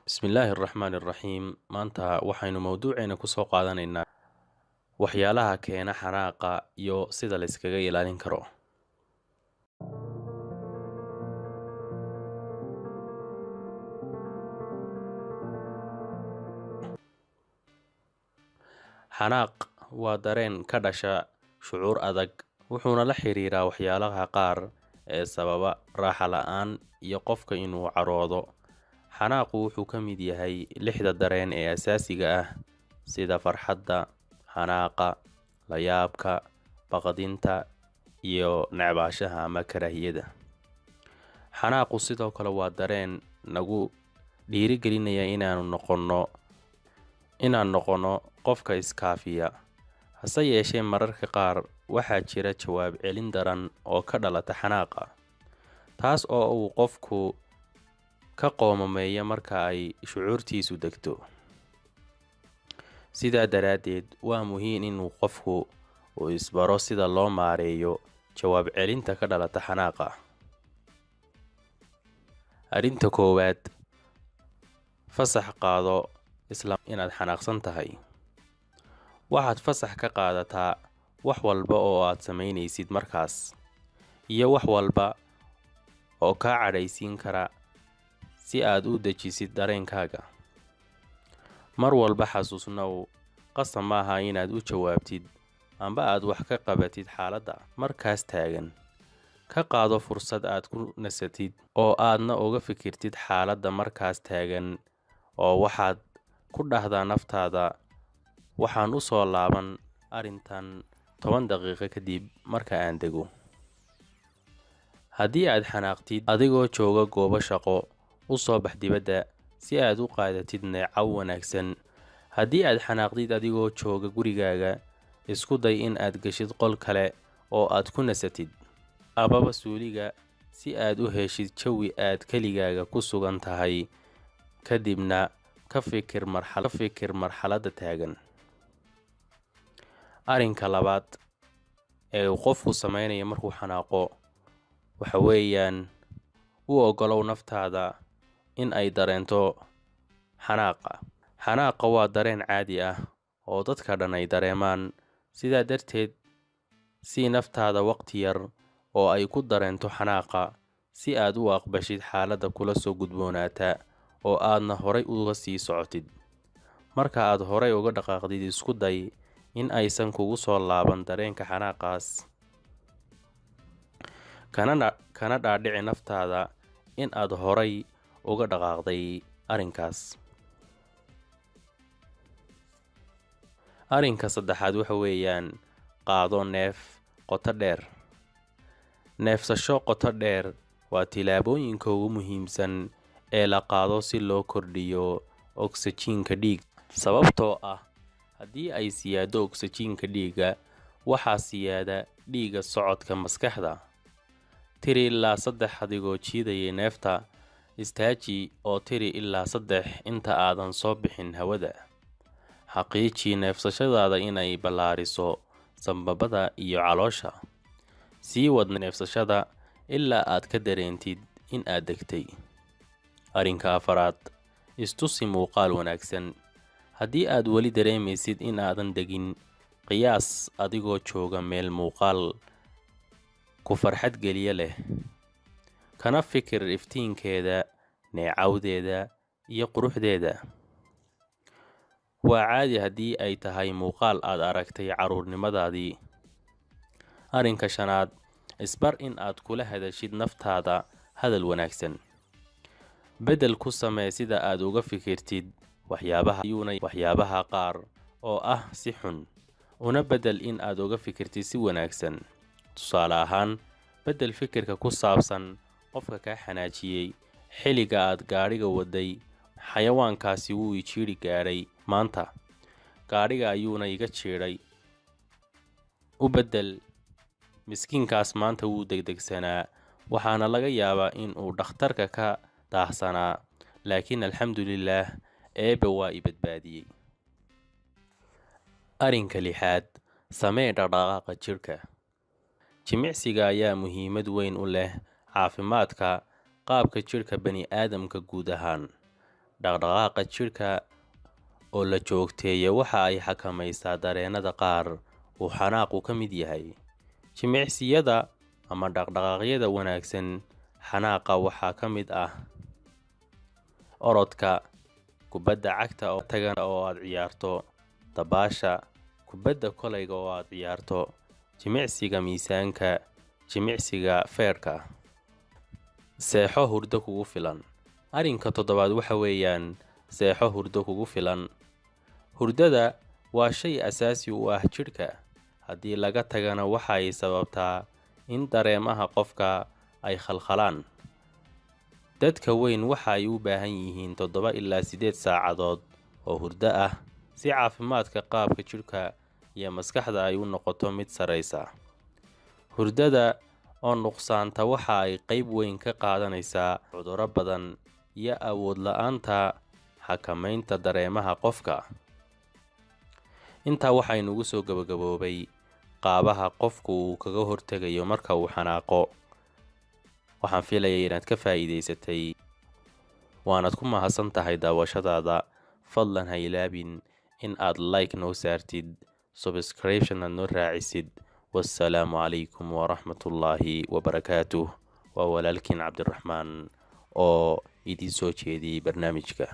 Bismillaahi raxmaani raxiim. Maanta waxaynu mowduuceena kusoo qaadanaynaa waxyaalaha keena xanaaqa iyo sida la iskaga ilaalin karo. Xanaaq waa dareen ka dhasha shucuur adag, wuxuuna la xiriiraa waxyaalaha qaar ee sababa raaxa la'aan iyo qofka inuu caroodo. Xanaaqu wuxuu ka mid yahay lixda dareen ee asaasiga ah, sida farxadda, xanaaqa, layaabka, baqdinta iyo necbaanshaha ama karaahiyada. Xanaaqu sidoo kale waa dareen nagu dhiirigelinaya inaan noqonno qofka iskaafiya. Hase yeeshee, mararka qaar waxaa jira jawaab celin daran oo ka dhalata xanaaqa, taas oo uu qofku ka qoomameeyo marka ay shucuurtiisu degto. Sidaa daraaddeed, waa muhiim inuu qofku uu isbaro sida loo maareeyo jawaab celinta ka dhalata xanaaqa. Arrinta koowaad, fasax qaado isla inaad xanaaqsan tahay. Waxaad fasax ka qaadataa wax walba oo aad samaynaysid markaas, iyo wax walba oo kaa cadhaysiin kara, si aad u dejisid dareenkaaga. Mar walba xasuusnow, qasab maaha inaad u jawaabtid amba aad wax ka qabatid xaaladda markaas taagan. Ka qaado fursad aad ku nasatid oo aadna uga fikirtid xaaladda markaas taagan, oo waxaad ku dhahdaa naftaada, "Waxaan u soo laaban arrintan 10 daqiiqo kadib marka aan dego." Haddii aad xanaaqtid adigoo jooga goobo shaqo, u soo bax dibadda si aad u qaadatid neecaw wanaagsan. Haddii aad xanaaqdid adigoo jooga gurigaaga, isku day in aad gashid qol kale oo aad ku nasatid, amaba suuliga, si aad u heshid jawi aad keligaaga ku sugan tahay, kadibna ka fikir marxaladda taagan. Arrinka labaad ee uu qofku sameynayo markuu xanaaqo waxa weeyaan, u oggolow naftaada in ay dareento xanaaqa. Xanaaqa waa dareen caadi ah oo dadka dhan ay dareemaan. Sidaa darteed, sii naftaada waqti yar oo ay ku dareento xanaaqa, si aad u aqbashid xaaladda kula soo gudboonaata oo aadna horay uga sii socotid. Marka aad horay uga dhaqaaqdid, isku day in aysan kugu soo laaban dareenka xanaaqaas, kana dhaadhici naftaada in aad horay uga dhaqaaqday arrinkaas. Arrinka saddexaad waxa weeyaan, qaado neef qoto dheer. Neefsasho qoto dheer waa tillaabooyinka ugu muhiimsan ee la qaado si loo kordhiyo ogsajiinka dhiig, sababtoo ah haddii ay siyaado ogsajiinka dhiigga, waxaa siyaada dhiigga socodka maskaxda. Tiri ilaa 3 adigoo jiidaya neefta, istaaji oo tiri ilaa 3 inta aadan soo bixin hawada. Xaqiiji neefsashadaada inay ballaariso sambabada iyo caloosha. Sii wad neefsashada ilaa aad ka dareentid in aad degtay. Arrinka afaraad, istusi muuqaal wanaagsan. Haddii aad weli dareemaysid in aadan degin, qiyaas adigoo jooga meel muuqaal ku farxad geliya leh, kana fikir iftiinkeeda, neecawdeeda iyo quruxdeeda. Waa caadi haddii ay tahay muuqaal aad aragtay carruurnimadaadii. Arrinka shanaad, isbar in aad kula hadashid naftaada hadal wanaagsan. Beddel ku samee sida aad uga fikirtid waxyaabaha qaar oo ah si xun, una beddel in aad uga fikirtid si wanaagsan. Tusaale ahaan, beddel fikirka ku saabsan qofka kaa xanaajiyey xilliga aad gaadhiga waday: "Xayawaankaasi wuu i jiidhi gaadhay maanta, gaadhiga ayuuna iga jiidhay." U beddel: "Miskiinkaas maanta wuu degdegsanaa, waxaana laga yaabaa in uu dhakhtarka ka daahsanaa, laakiin alxamdulilaah, Eebbe waa i badbaadiyey." Arrinka lixaad, samee dhaqdhaqaaqa jidhka. Jimicsiga ayaa muhiimad weyn u leh caafimaadka qaabka jidhka bani'aadamka guud ahaan. Dhaqdhaqaaqa jidhka oo la joogteeyo waxa ay xakamaysaa dareennada qaar uu xanaaqu ka mid yahay. Jimicsiyada ama dhaqdhaqaaqyada wanaagsan xanaaqa waxaa ka mid ah orodka, kubadda cagta oo tagan oo aad ciyaarto, dabaasha, kubadda kolayga oo aad ciyaarto, jimicsiga miisaanka, jimicsiga feerka. Seexo hurdo kugu filan. Arrinka toddobaad waxa weeyaan seexo hurdo kugu filan. Hurdada waa shay asaasi u ah jidhka. Haddii laga tagana waxa ay sababtaa in dareemaha qofka ay khalkhalaan. Dadka weyn waxa ay u baahan yihiin 7 ilaa 8 saacadood oo hurdo ah si caafimaadka qaabka jidhka iyo maskaxda ay u noqoto mid sareysa. Hurdada oo nuqsaanta waxa ay qayb weyn ka qaadanaysaa cudurro badan iyo awood la'aanta xakamaynta dareemaha qofka. Intaa waxaa inugu soo gabagaboobay qaabaha qofku uu kaga hortegayo marka uu xanaaqo. Waxaan filayay inaad ka faa'iidaysatay, waanaad ku mahadsan tahay daawashadaada. Fadlan ha ilaabin in aad like noo saartid, subscription aad noo raacisid. Wassalaamu calaykum waraxmatullaahi wabarakaatuh. Waa walaalkiin Cabdiraxmaan oo idiin soo jeediyey barnaamijka.